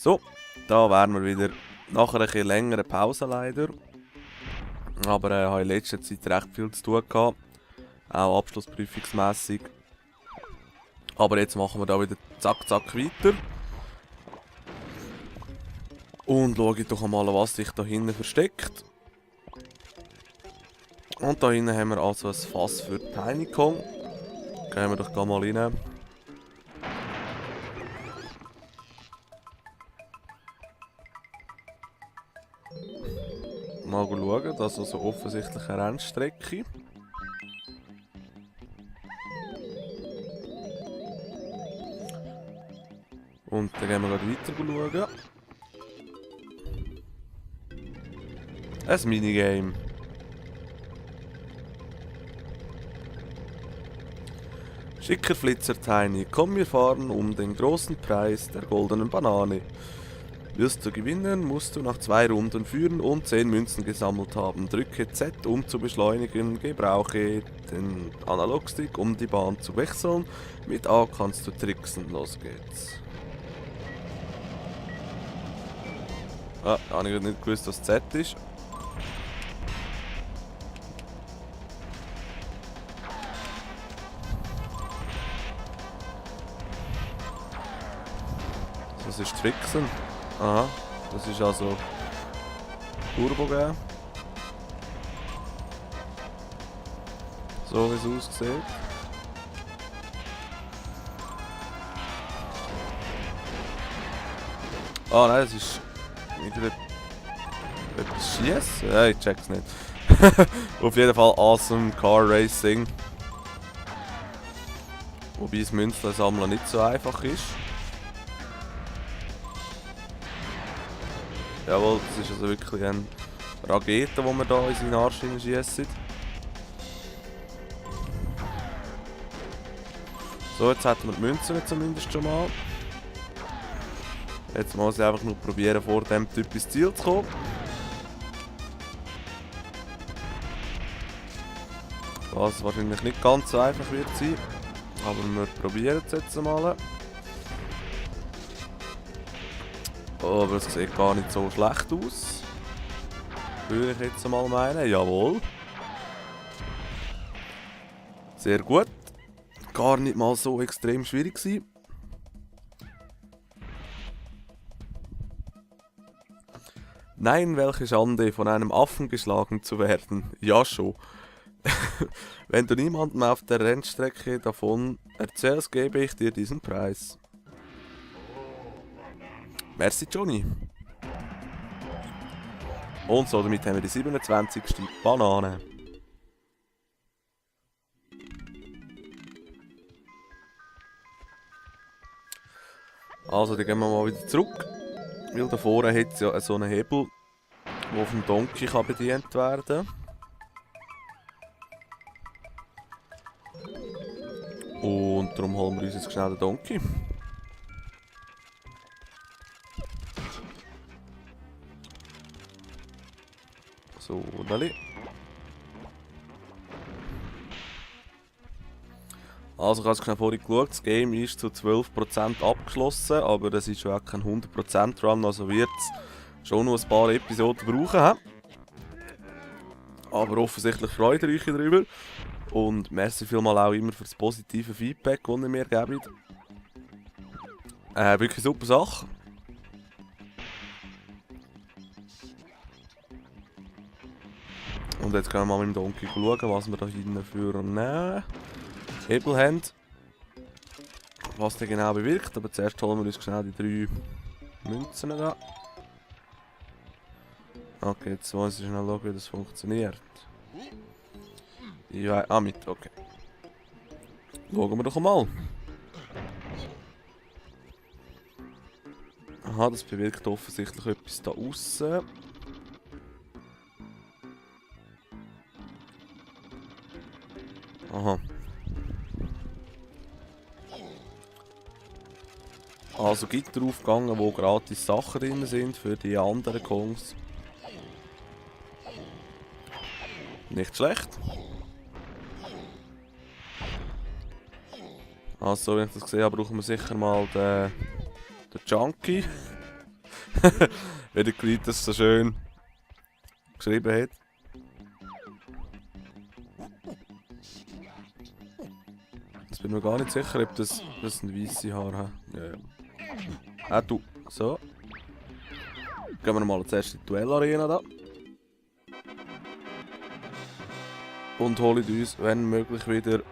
So, da wären wir wieder. Nach einer etwas längeren Pause leider. Aber ich habe in letzter Zeit recht viel zu tun gehabt. Auch abschlussprüfungsmässig. Aber jetzt machen wir da wieder zack zack weiter. Und schaue doch einmal, was sich da hinten versteckt. Und da hinten haben wir also ein Fass für Tiny Kong. Gehen wir doch da mal rein. Mal schauen, das ist also offensichtlich eine Rennstrecke. Und dann gehen wir gleich weiter schauen. Ein Minigame. Schicker Flitzer Tiny, komm wir fahren um den großen Preis der goldenen Banane. Willst du gewinnen, musst du nach 2 Runden führen und 10 Münzen gesammelt haben. Drücke Z, um zu beschleunigen. Gebrauche den Analogstick, um die Bahn zu wechseln. Mit A kannst du tricksen. Los geht's. Ah, habe ich nicht gewusst, was Z ist. Das ist Tricksen. Aha, das ist also Turbo geben. So wie es aussieht. Ah nein, das ist wieder etwas Schiessen? Ja, ich check's nicht. Auf jeden Fall awesome Car Racing. Wobei das Münzen sammeln nicht so einfach ist. Jawohl, das ist also wirklich eine Rakete, die wir hier in seinen Arsch schiessen. So, jetzt hätten wir die Münzen zumindest schon mal. Jetzt muss ich einfach nur probieren, vor dem Typ ins Ziel zu kommen. Was wahrscheinlich nicht ganz so einfach wird sein. Aber wir probieren es jetzt mal. Oh, aber es sieht gar nicht so schlecht aus. Würde ich jetzt mal meinen. Jawohl. Sehr gut. Gar nicht mal so extrem schwierig gewesen. Nein, welche Schande, von einem Affen geschlagen zu werden. Ja schon. Wenn du niemandem auf der Rennstrecke davon erzählst, gebe ich dir diesen Preis. Merci Johnny. Und so, damit haben wir die 27. Banane. Also, dann gehen wir mal wieder zurück. Weil da vorne hat es ja so einen Hebel, der vom Donkey kann bedient werden. Und darum holen wir uns jetzt schnell den Donkey. So, Dali. Also ich habe es schnell vorhin geschaut, das Game ist zu 12% abgeschlossen, aber das ist ja auch kein 100% Run, also wird es schon noch ein paar Episoden brauchen. Aber offensichtlich freut ihr euch darüber. Und merci vielmal auch immer für das positive Feedback, das ihr mir gebt. Wirklich super Sache. Und jetzt gehen wir mal mit dem Donkey schauen, was wir da hinten für einen Hebel haben. Was der genau bewirkt, aber zuerst holen wir uns schnell die 3 Münzen da. Okay, jetzt muss ich schnell schauen, wie das funktioniert. Ja, mit, okay. Schauen wir doch mal. Aha, das bewirkt offensichtlich etwas da außen. Aha. Also Gitter aufgegangen, wo gratis Sachen drin sind für die anderen Kongs. Nicht schlecht. Also, wenn ich das gesehen habe, brauchen wir sicher mal den Junkie. Wie der Glied das so schön geschrieben hat. Jetzt bin ich mir gar nicht sicher, ob das ein weisse Haar hat. Ja, ja. Du. So. Gehen wir mal zuerst in die Duellarena da. Und holen uns, wenn möglich, wieder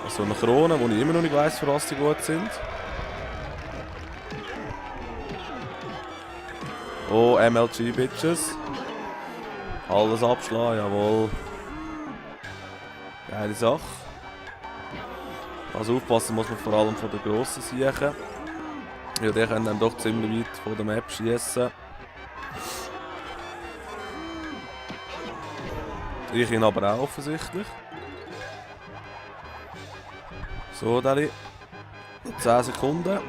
so eine Krone, wo ich immer noch nicht weiss, für was die gut sind. Oh, MLG Bitches. Alles abschlagen, jawohl. Geile Sache. Also aufpassen muss man vor allem von den grossen Siechen. Ja, die können dann doch ziemlich weit von der Map schießen. Ich ihn aber auch offensichtlich. So, Dali. 10 Sekunden.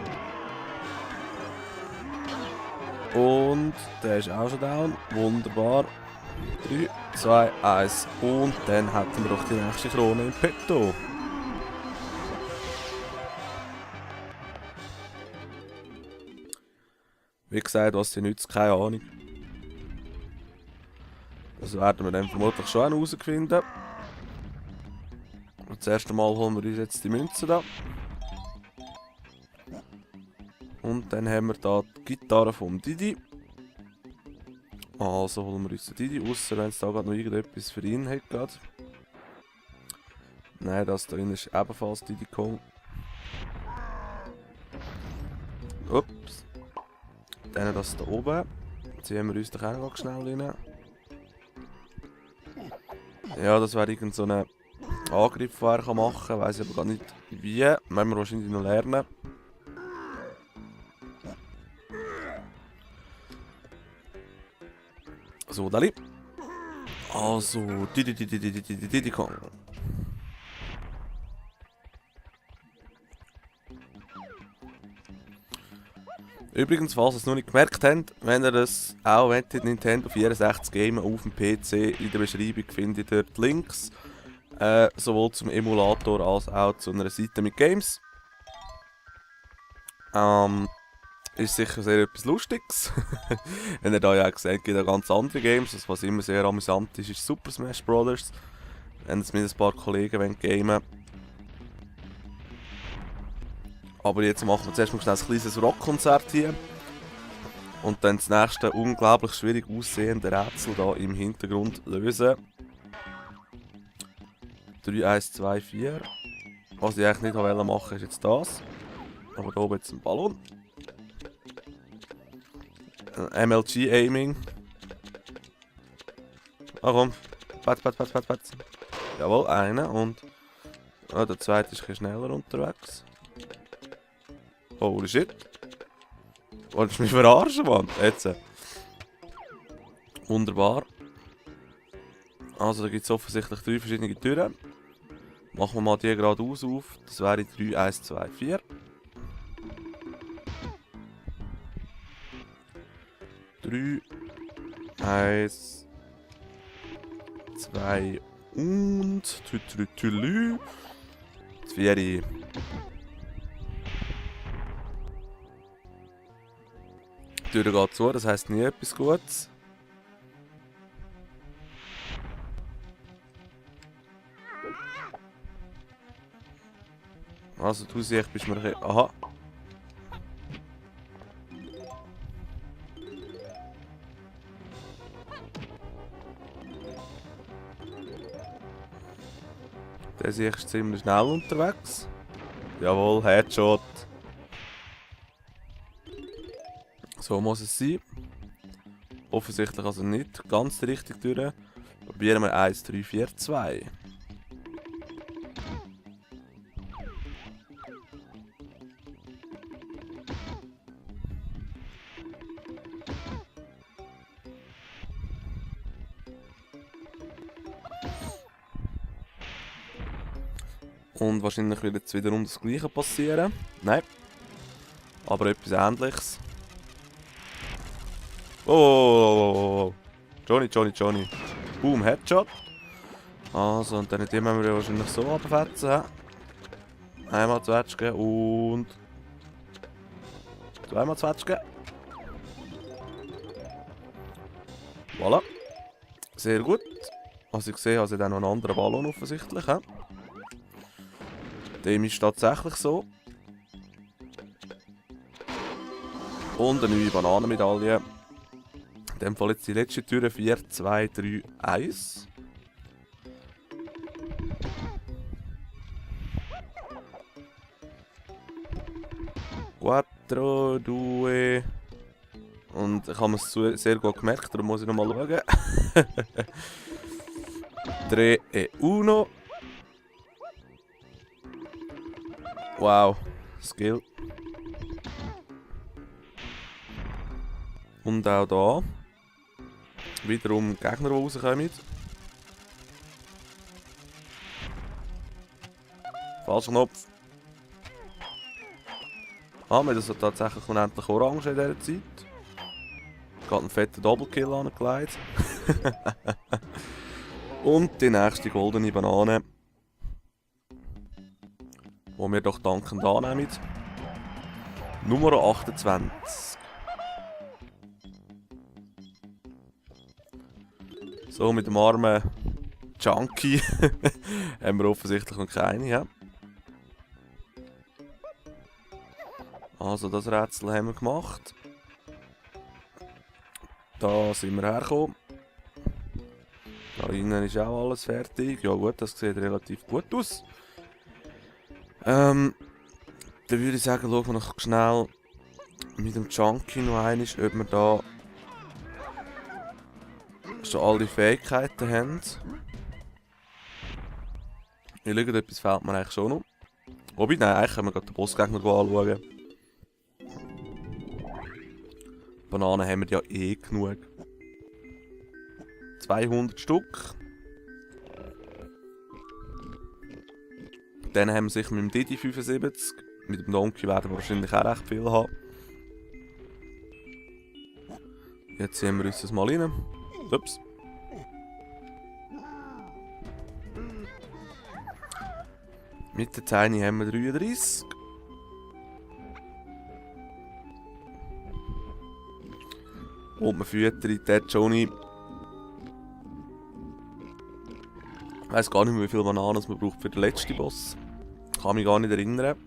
Und der ist auch schon down. Wunderbar. 3, 2, 1. Und dann hätten wir doch die nächste Krone im Petto. Wie gesagt, was sie nützt, keine Ahnung. Das werden wir dann vermutlich schon herausfinden. Das erste Mal holen wir uns jetzt die Münzen da. Und dann haben wir da die Gitarre vom Didi. Also holen wir uns den Didi, ausser wenn es da gerade noch irgendetwas für ihn hat. Grad. Nein, das da drin ist ebenfalls Diddy Kong. Ups. Dann das da oben. Ziehen wir uns doch auch noch schnell rein. Ja, das wäre irgend so ein Angriff, den er machen kann. Weiss ich aber gar nicht wie. Müssen wir wahrscheinlich noch lernen. So, Dali. Also, Diddy Kong. Übrigens, falls ihr es noch nicht gemerkt habt, wenn ihr das auch wollt, Nintendo 64 Game auf dem PC, in der Beschreibung findet ihr die Links. Sowohl zum Emulator als auch zu einer Seite mit Games. Ist sicher sehr etwas Lustiges. Wenn ihr da ja gesehen habt, gibt es ganz andere Games. Das, was immer sehr amüsant ist, ist Super Smash Bros. Wenn es mit ein paar Kollegen gamen wollen. Aber jetzt machen wir zuerst mal schnell ein kleines Rockkonzert hier. Und dann das nächste unglaublich schwierig aussehende Rätsel da im Hintergrund lösen. 3, 1, 2, 4. Was ich eigentlich nicht machen wollte, ist jetzt das. Aber da oben jetzt ein Ballon. MLG Aiming. Ah komm. Pat. Jawohl, einer. Und der zweite ist ein bisschen schneller unterwegs. Holy shit. Wolltest du mich verarschen, Mann? Jetzt. Wunderbar. Also da gibt es offensichtlich 3 verschiedene Türen. Machen wir mal die geradeaus auf. Das wäre 3, 1, 2, 4. 3, 1, 2 und Tülü. 4. Die Tür geht zu, das heisst nie etwas Gutes. Also du siehst, bist mir ein bisschen... Aha. Der sehe ich ziemlich schnell unterwegs. Jawohl, Headshot. So muss es sein. Offensichtlich also nicht ganz richtig durch. Probieren wir 1, 3, 4, 2. Und wahrscheinlich wird jetzt wiederum das Gleiche passieren. Nein. Aber etwas Ähnliches. Oh! Johnny. Boom, Headshot. Also, und dann die müssen wir wahrscheinlich so abfetzen. Einmal Zwetschgen und... Zweimal Zwetschgen. Voilà. Sehr gut. Also ich sehe, also dann noch einen anderen Ballon offensichtlich. He? Dem ist tatsächlich so. Und eine neue Bananenmedaille. In dem Fall jetzt die letzte Tür. 4, 2, 3, 1. Quattro, due. Und ich habe es sehr gut gemerkt, darum muss ich nochmal schauen. 3 e 1. Wow, Skill. Und auch da. Wiederum Gegner, die rauskommen. Falscher Knopf. Ah, wir haben das tatsächlich unendlich orange in dieser Zeit. Gerade einen fetten Doppelkill angelegt. Und die nächste goldene Banane. Die wir doch dankend annehmen. Nummer 28. So, mit dem armen Junkie haben wir offensichtlich noch keine. Ja? Also das Rätsel haben wir gemacht. Da sind wir hergekommen. Da innen ist auch alles fertig. Ja gut, das sieht relativ gut aus. Dann würde ich sagen, schauen wir noch schnell mit dem Junkie noch einmal, ob wir da schon alle Fähigkeiten haben. Ich schaue, etwas fehlt mir eigentlich schon noch. Wobei, nein, eigentlich können wir gerade den Bossgegner anschauen. Bananen haben wir ja eh genug. 200 Stück. Dann haben wir sicher mit dem Didi 75. Mit dem Donkey werden wir wahrscheinlich auch recht viel haben. Jetzt ziehen wir uns das mal rein. Ups. Mit der Tiny haben wir 33. Und wir füttern dort Johnny. Ich weiss gar nicht mehr, wie viele Bananen man braucht für den letzten Boss. Kann mich gar nicht erinnern.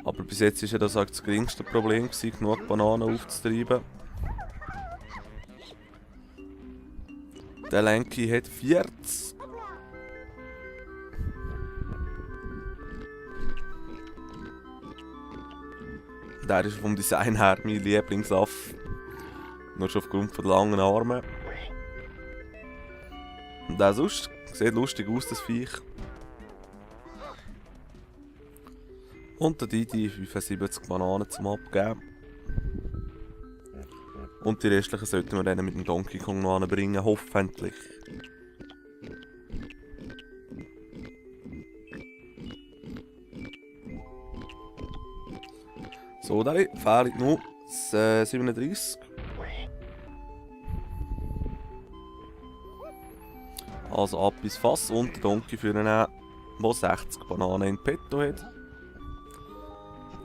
Aber bis jetzt war ja das das geringste Problem, genug Bananen aufzutreiben. Der Lenky hat 40. Der ist vom Design her mein Lieblingsaffe. Nur schon aufgrund von den langen Armen. Und auch sonst sieht lustig aus, das Viech. Und der Didi 75 Bananen zum Abgeben. Und die restlichen sollten wir dann mit dem Donkey Kong noch anbringen, hoffentlich. So, da fehlen noch 37. Also ab ins Fass und der Donkey für einen, der 60 Bananen in petto hat.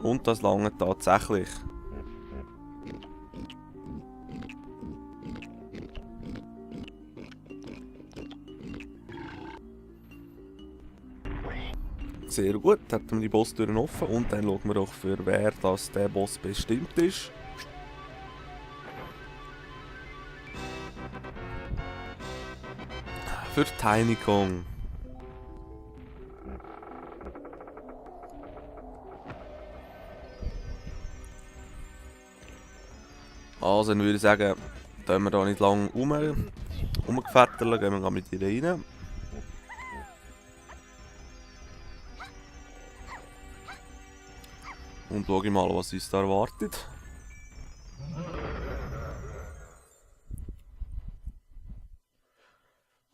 Und das lange tatsächlich. Sehr gut, hätten wir die Bosstüren offen und dann schauen wir doch, für wer das der Boss bestimmt ist. Für Tiny Kong. Also dann würde ich sagen, da wir da nicht lange rumgefetteln, gehen wir mit ihr rein. Und schaue mal, was uns da erwartet.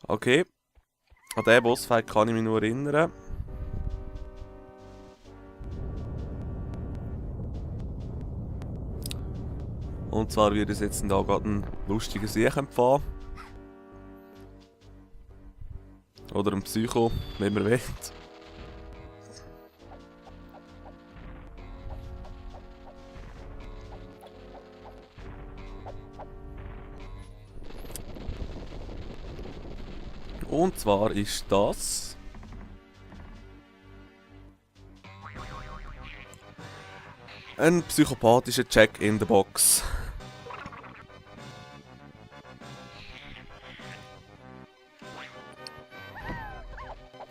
Okay. An diesen Bossfight kann ich mich nur erinnern. Und zwar wird es jetzt da gerade einen lustigen Sieg empfangen. Oder ein Psycho, wenn man will. Und zwar ist das... ein psychopathischer Check in the Box.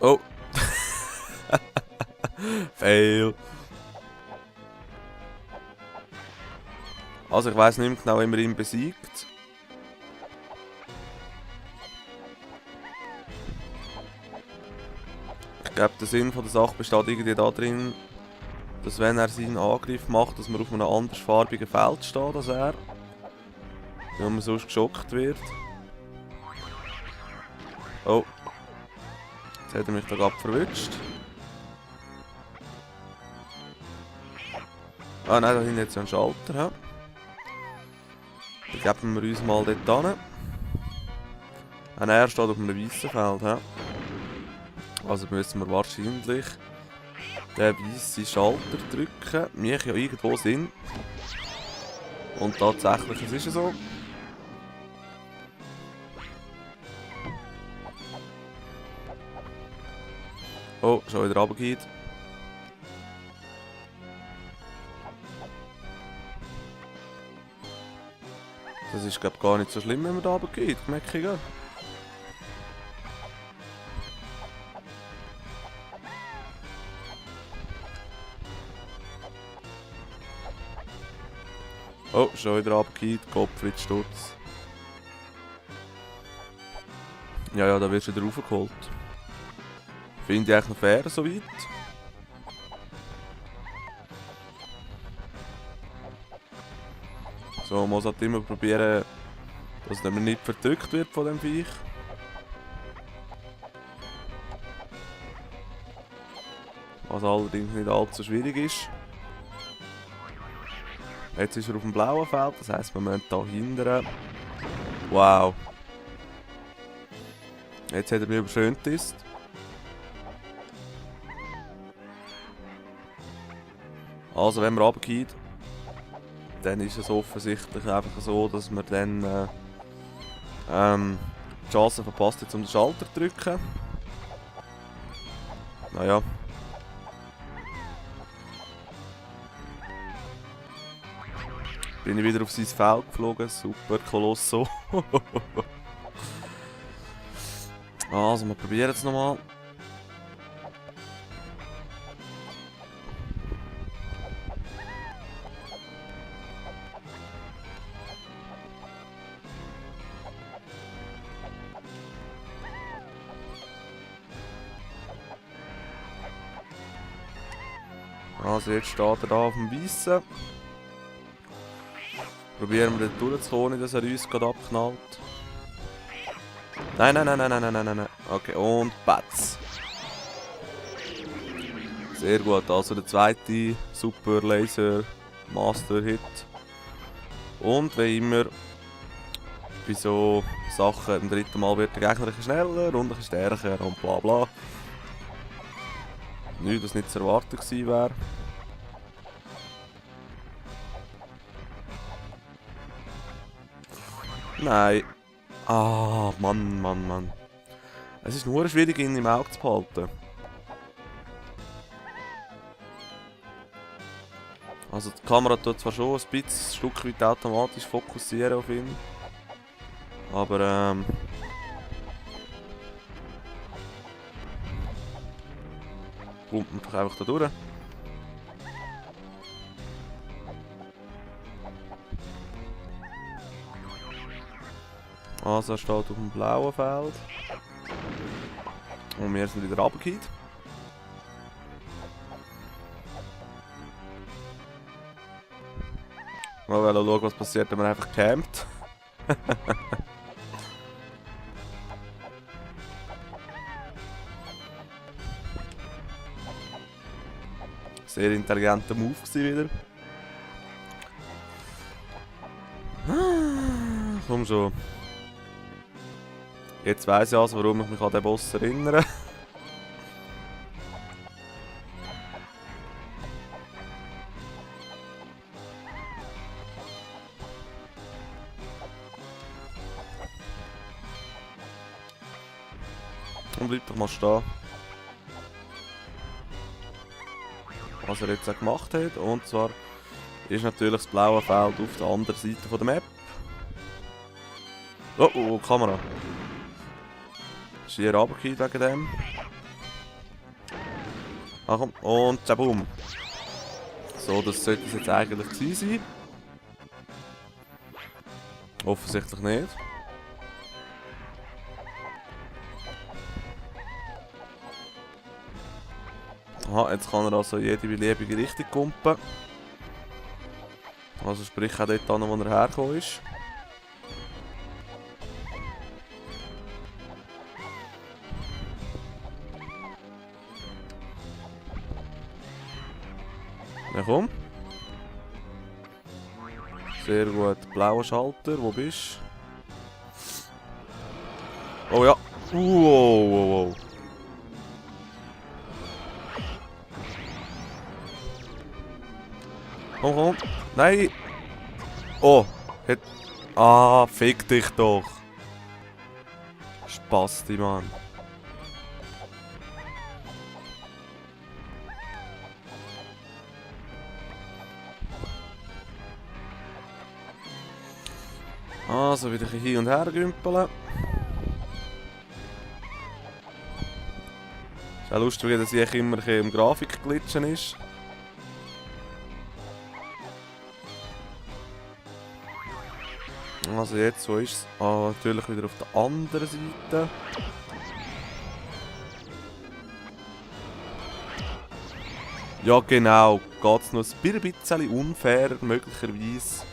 Oh. Fail. Also ich weiß nicht mehr genau, wie man ihn besiegt. Ich glaube, der Sinn von der Sache besteht irgendwie da drin, dass wenn er seinen Angriff macht, dass man auf einem andersfarbigen Feld steht als er. Weil man sonst geschockt wird. Oh. Jetzt hat er mich da gerade verwünscht. Ah nein, da hinten jetzt ein Schalter. Ja. Dann geben wir uns mal dort hin. Und er steht auf einem weißen Feld. Ja. Also müssen wir wahrscheinlich den weißen Schalter drücken. Mich ja irgendwo Sinn. Und tatsächlich, es ist so. Oh, schon wieder runtergeht. Das ist glaube gar nicht so schlimm, wenn man da runtergeht, merke ich. Oh, schon wieder runtergeht, Gottfried Sturz. Ja, da wirst du wieder raufgeholt. Finde ich eigentlich noch fair, soweit. So, man muss halt immer probieren, dass man nicht verdrückt wird von dem Viech. Was allerdings nicht allzu schwierig ist. Jetzt ist er auf dem blauen Feld, das heisst, wir müssen hier hindern. Wow. Jetzt hat er mich überschönt ist. Also wenn man runtergeht, dann ist es offensichtlich einfach so, dass man dann die Chance verpasst, jetzt um den Schalter zu drücken. Naja. Bin ich wieder auf sein Feld geflogen, super Kolosso. Also, wir probieren es nochmal. Also jetzt steht er da auf dem Weissen. Probieren wir dort durchzukommen, ohne dass er uns gerade abknallt. Nein, nein, nein, nein, nein, nein, nein, nein. Okay, und Batz. Sehr gut, also der zweite Super Laser Master Hit. Und wie immer, bei so Sachen, im dritten Mal wird der Gegner ein bisschen schneller und ein bisschen stärker und bla bla. Nichts, was nicht zu erwarten gewesen wäre. Nein. Ah, Mann, Mann, Mann. Es ist nur schwierig, ihn im Auge zu behalten. Also die Kamera tut zwar schon ein bisschen ein Stück weit automatisch fokussieren auf ihn. Aber kommt man doch einfach da durch. Also er steht auf dem blauen Feld. Und wir sind wieder runtergefallen. Mal schauen, was passiert, wenn man einfach campt. Sehr intelligenter Move wieder. Komm schon. Jetzt weiss ich also, warum ich mich an den Boss erinnere. Dann bleib doch mal stehen. Was er jetzt auch gemacht hat. Und zwar ist natürlich das blaue Feld auf der anderen Seite von der Map. Oh, oh, Kamera. Ist hier runtergefallen wegen dem. Ach komm, und boom. So, das sollte es jetzt eigentlich gewesen sein. Offensichtlich nicht. Aha, jetzt kann er also in jede beliebige Richtung kumpen. Also sprich auch dort an, wo er hergekommen ist. Ja komm. Sehr gut. Blauer Schalter, wo bist du? Oh ja. Wow, wow, wow. Komm, komm. Nein. Oh. Hat... Ah, fick dich doch. Spasti, Mann. Also wieder hin und her gümpeln. Ist auch lustig, wie das hier immer im Grafikglitchen ist. Also jetzt, wo ist es? Ah, natürlich wieder auf der anderen Seite. Ja genau, geht es noch ein bisschen unfair möglicherweise.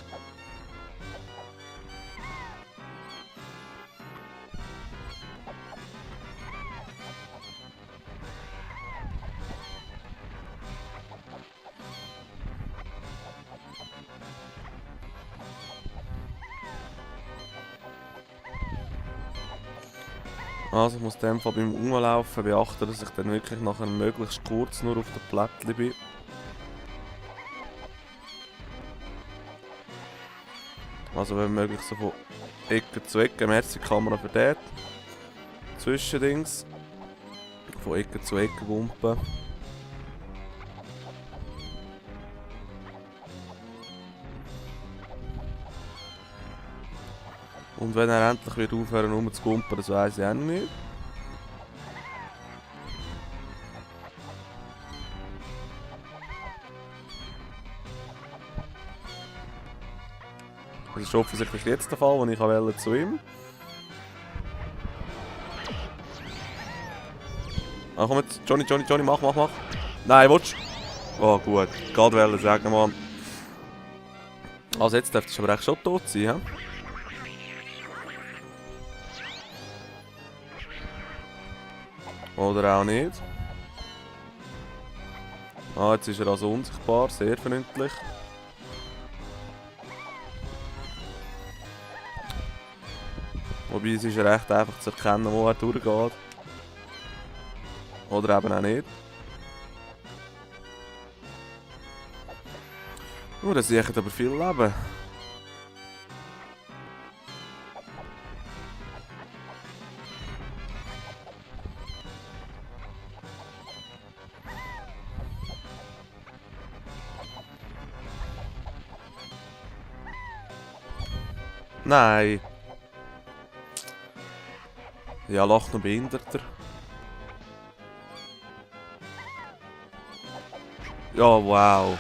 Also ich muss in dem Fall beim Umlaufen beachten, dass ich dann wirklich nachher möglichst kurz nur auf der Plättchen bin. Also wenn möglich so von Ecke zu Ecke. Merci Kamera für das. Zwischendings. Von Ecke zu Ecke wumpen. Und wenn er endlich wird aufhören rumzugumpen, das weiss ich auch nicht. Das ist offensichtlich jetzt der Fall, den ich zu ihm. Ah, komm jetzt, Johnny, mach. Nein, willst du? Oh gut, gerade wollen sagen, Mann. Also jetzt dürfte es aber echt schon tot sein, hä? Oder auch nicht. Ah, jetzt ist er also unsichtbar, sehr freundlich. Wobei es ist recht einfach zu erkennen, wo er durchgeht. Oder eben auch nicht. Das sichert aber viel Leben. Nein. Ja, lach noch Behinderter. Ja, wow.